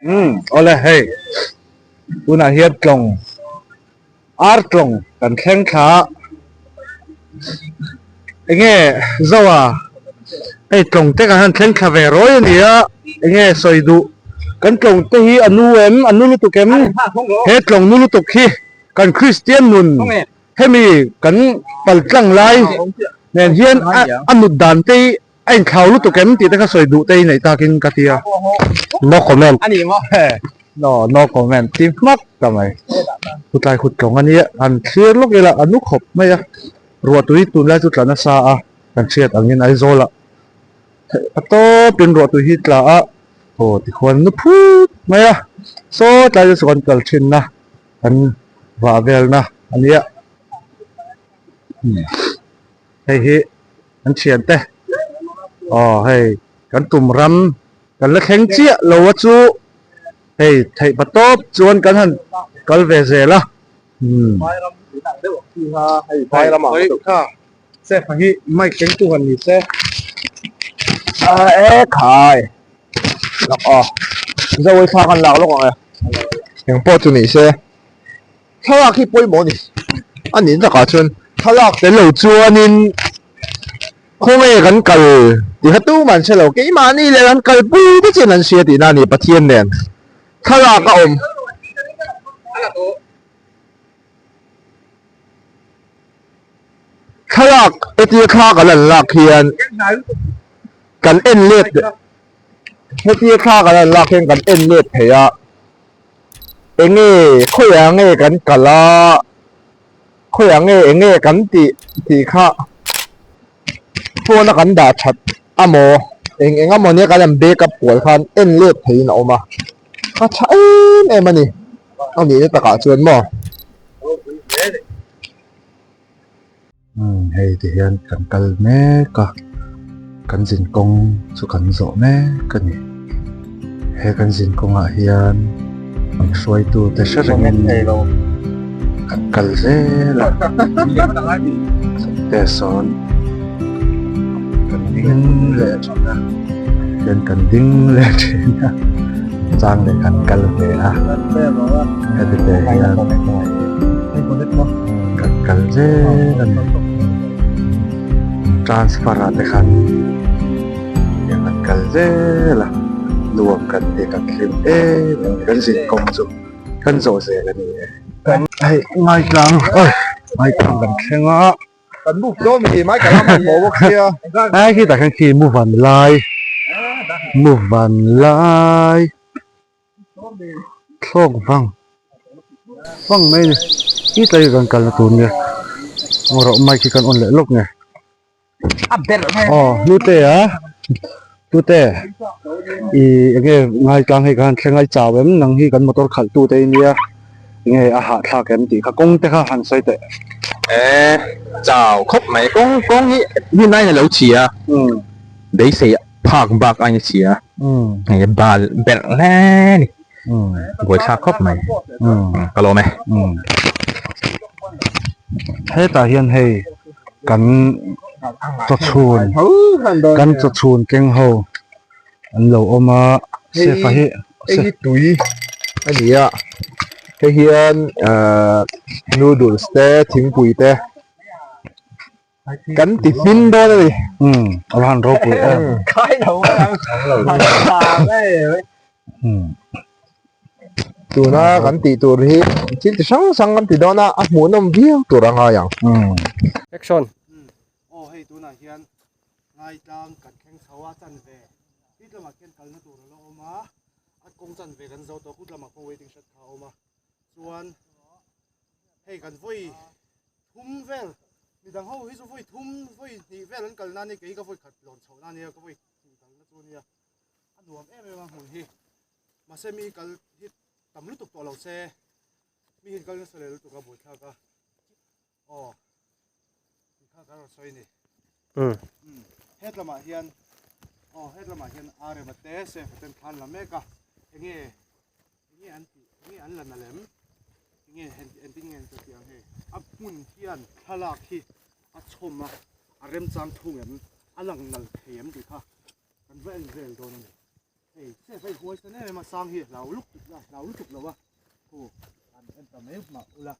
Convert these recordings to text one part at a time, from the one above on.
Umm awle hei tunah hian tlawng ar tlawng kan thleng thla a enge zoa hei tlawng te kan han thleng thla ve rawi a ni a enge sawi duh kan tlawng te hi a nu em a nu lutuk em he tlawng nu lutuk hi kan kristian nun hemi kan pal tlang lai nen hian a nut dan te hi A inthlau lutuk em tih te kha sawi duh te i neih takin ka ti a. No comment. No, no comment ti hmak ta mai. Khutlai khut tlawng a nia, han thlir lawk ila a nu khawp mai a. Ruahtui tunlai chu tla nasa a, kan hriat angin Aizawlah a tawpin ruahtui hi tla a, aw tikhuan nu phut mai a. Saw tlai te chu kan kal thinna, kan vah velna a nia. Hei hi an thian te aw hei kan tum ram kan la thleng chiah lo a chu hei theih pa tawp chuan kan han kal ve zel a umm Chef a hi mic keng tu han ni se a e khai lak aw Zoe thla kan lak lawk ang e engpawh chu ni se. Thlalak hi pawimawh a ni. A nih takah chuan thlalak tel lo chuanin khawnge kan kal tih kha tumah an hre lo. Keimahni leh kan kalpui te chian an hria tihna a ni Pathian nen thlalak a awm. Thlalak hetia thla kan han lak hian kan en let hetia thla kan han lak hian kan en let thei a. Enge khawiah nge kan kal a, khawiah nge enge kan tih tih kha phone a kan dah that amaw eng eng amaw nia kan han back up kual khan en let theihin a awm a, a tha em em a ni, a nihna takah chuan maw. Umm hei ti hian kan kal mek a kan zin kawng chu kan zawh mek a ni he kan zin kawngah hian min hruaitu te hre rengin kan kal zel a te sawn kan ding leh thin a tichuan kan ding leh thin a chang leh kan kal ve a heti te hian. Kan kal zel a ni. Transfer ah te khan tiang kan kal zel a, nuam kan ti kan hlim em em kan zin kawng chu kan zawh zel a ni e. Hei ngaitlang oi ngaitlang kan thleng a. Kan move dawn mi mai ka lam a hmuh bawk sia. Ai khi tah khan khi move an lai move an lai. Thlawk vang vang mai a ni khi tlai hi kan kalna tur nia aw rawh mic hi kan on leh lawk nge aw hlute a hlute ih eng nge ngaitlang hei khan thleng a i chau em nang hi kan motor khalh tu te i nia eng nge a hahthlak em tih kha kawng te kha han sawi teh e chau khawp mai kawng kawng hi hmun ain a lo chhia beisei phak bak a ni chhia hei bal berh hle a ni buaithlak khawp mai ka lawm e. Hetah hian hei kan chawchhun kan chawchhun keng ho an lo awm a sefa hi hei hi tui a ni a hei hian ahh noodles te thingpui te. Kan ti hmin dawn a ni. Umm a va han ropui em. Khai lo mai ang. Umm. Tuna kan tih tur hi thil ti hrang hrang kan ti dawn a, a hmuhnawm viau tur a ngai ang. Umm. Action. Aw hei tunah hian ngaitlang kan thleng chho a chan ve tih lamah khian kalna tur a la awm a, a kawng chan ve kan zo tawh kut lamah pawh waiting shed kha a awm a chuan hei kan vawi thum vel midang ho hi chu vawi thum vawi hnih vel an kalna a ni kei ka vawi khat lawn chhoh na ania ka vawi hnih kalna chu ania a nuam em em a hmun hi mahse mi kal hi tam lutuk tawh lo se mi hian kal nasa leh lutuk a buaithlak a aw tih kha ka rawn sawi a ni umm hetlamah hian aw hetlamah hian a rem a te safe ten thlan la mek a enge Enge an tih enge an la na lem enge engtin nge an tih ang hei a hmun hian thlalak hi a chhawm a a remchang thung em a lang nalh thei em tih kha kan va en vel dawn a ni. Hei se hei huai san em em a sang hi hlau lutuk a hlau lutuk lo a khu an en ta mai mah ula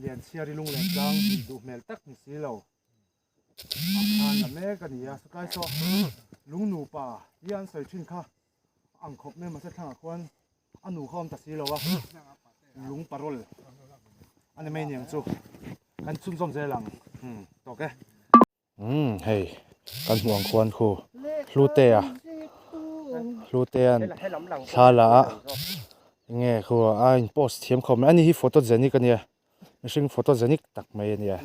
Lianchhiari lunglen tlang duh hmel tak ni si lo a khan la mek a ni a satlai saw lung nupa hi an sawi thin kha a ang khawp mai a mahse thlangah khuan a nu kha a awm ta si lo a lung parol a ni mai niang chu kan chhunzawm zel ang umm tawk e. Umm hei kan hmuh ang khuan khu Hlutea Hlutea'n thla la a enge khu a in post thiam khawp mai ani hi photogenic ania mihring photogenic tak mai ania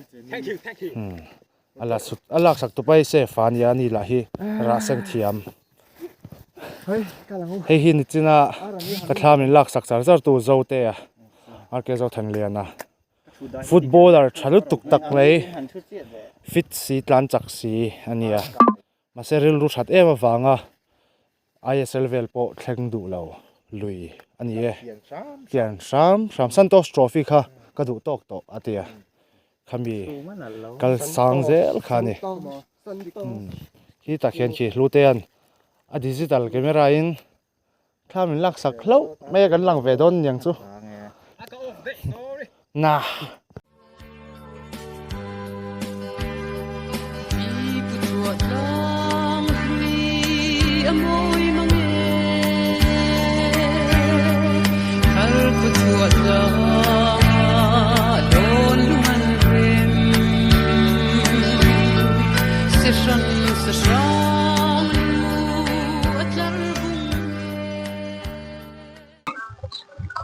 umm a la sut a laksak tupa hi safe a nia ani lah hi rah seng thiam hei hi nichina ka thla min laksak char char tu Zotea RK Zothanliana. Footballer tha lutuk tak mai fit si tlan chak si a ni a mahse rilru that em avanga I_S_L vel pawh thleng duh lo lui a ni e pian hram hram Santosh trophy kha ka duh tawk tawh a ti a khami kal sang zel kha a ni khi tak hian khi Hlutea'n a digital camera in. Thla min lak sak hlauh mai a kan lang ve dawn niang chu. Na.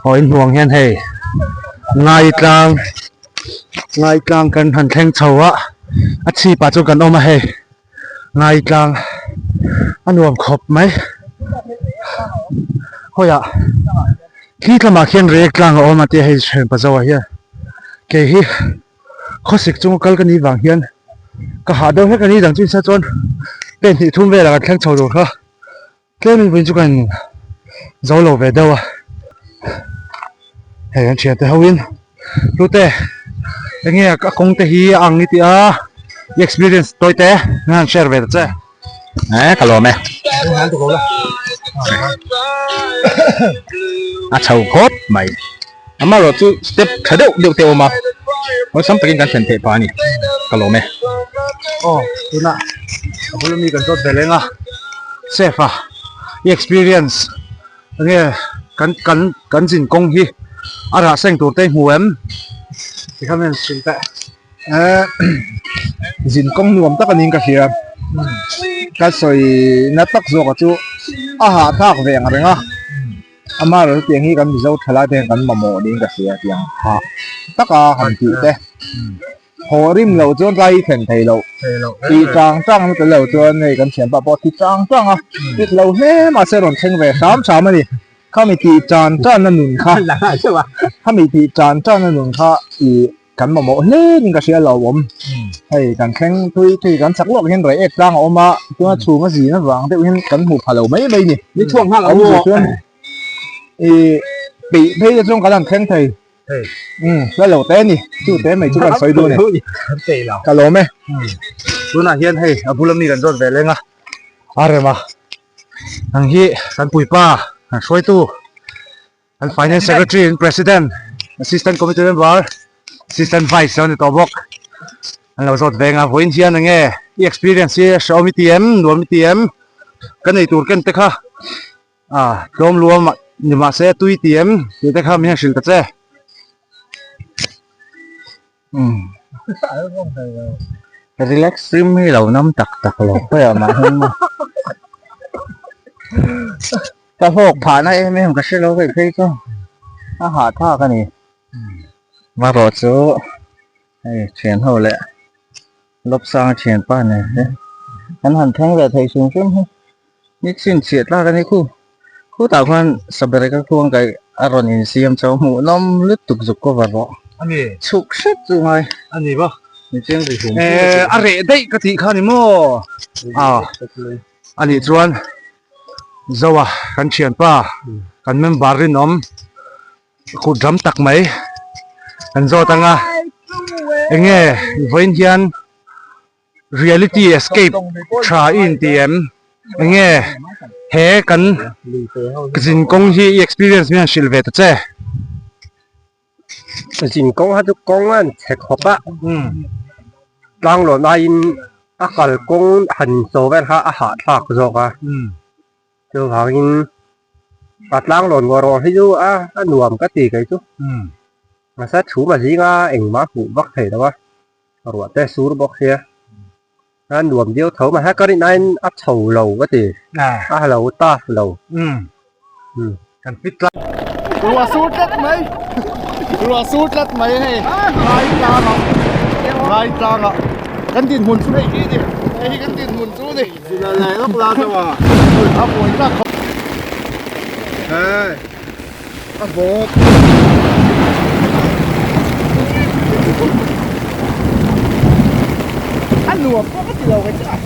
Aw in hmuh ang hian hei Ngaitlang Ngaitlang kan han thleng chho a a chhip ah chuan kan awm a hei Ngaitlang a nuam khawp mai khawiah khi tlamah khian rek tlang a awm a tia hei thianpa zoah hian kei hi. Khawsik chunga kal ka nih vang hian ka hah deuh hlek a ni dang chu insa chuan pen hnih thum velah kan thleng chho tur kha tlem in vawiin chu kan zo lo ve deuh a hei kan thiante ho in hlute enge a kawng te hi a ang i tih a i experience tawi te min han share ve ta che. Eh ka lawm e. A chho khawp mai. Amaherawh chu step tha deuh deuh te a awm a, awlsam takin kan thlen theih phah a ni. Ka lawm e. Aw tunah a bul ami kan zawt ve leng a, safe a i experience enge kan kan kan zin kawng hi a rah seng tur te i hmu em? Tikhan hian hrilh teh. Eh zin kawng nuam tak a niin ka hria ka sawi na tak zawk a chu a hahthlak ve ang reng a amaherawhchu tiang hi kan mizo thalai te hian kan mamawh niin ka hria tiang hah taka han tih te haw rim loh chuan tlai hi thlen thei loh tih chang chang na tel lo chuan hei kan thianpa pawh a ti chang chang a tit lo hle mahse rawn thleng ve hram hram a ni. Khami tih tan tan na nun kha khami tih tan tan na nun kha ih kan mamawh hle in ka hria lo awm hei kan thleng thui thui kan chak lawk hian rei ek tlang a awm a tuna chhung a zin avang deuh hian kan hmu pha lo mai mai ni ni chhuak nghal ang awm chuan ih peih phei te chuan kan han thleng thei um hla lo te ni chu te mai chu kan sawi dawn e ka lawm e tunah hian hei a bula mi kan zawt ve leng a a rem a. Ang hi kan puipa kan hruaitu kan finance secretary in president assistant committee member assistant vice lo ni tawh bawk an lo zawt veng a vawiin hian enge i experience hi hrehawm i ti em nuam i ti em ka nei tur ken te kha ah tlawm luam ni mahse tui ti em tih te kha min han hrilh ta che. Relax rim hi lo nam tak tak lo pawh a mah hian maw ka hlawk phah na em em ka hre lo vek phei chu a hahthlak a ni marawh chu hei thian ho leh lawpsanga thianpa nen te an han thleng ve thei hrim hrim hi ni chhinchhiah tlak a ni khu khutah khuan sabereka khuang kaih a rawn insiam chauh hmuh nawm lutuk zuk cover rawh chhuk hret chu ngai a ni ba ni chiang ri hum eh a reh daih ka tih kha ni maw a a nih chuan zoa kan thianpa kan member rinawm Kut ram tak mai kan zawt ang a enge vawiin hian reality escape tha i inti em enge He kan zin kawng hi i experience min han hrilh ve ta che. Zin kawng kha chu kawng a chhe khawp a, tlang lawn aiin a kal kawng han cho vel kha a hahthlak zawk a, chuvangin a tlang lawn ngawr ngawr hi chu a nuam ka ti kei chu, mahse chhum a zinga engmah hmuh vak thei lo a, ruah te sur bawk sia. A nuam viau tho mai ha ka rin aiin a chho lo ka ti a lo tough lo kan fit tlat ruah sur tlat mai ruah sur tlat mai hei ngai tlang ah ngai tlang ah kan dinhmun chu hei hi ni hei hi kan dinhmun chu ni a buai tak khawp hei a vawt a nuam pawh ka ti lo kei chu a.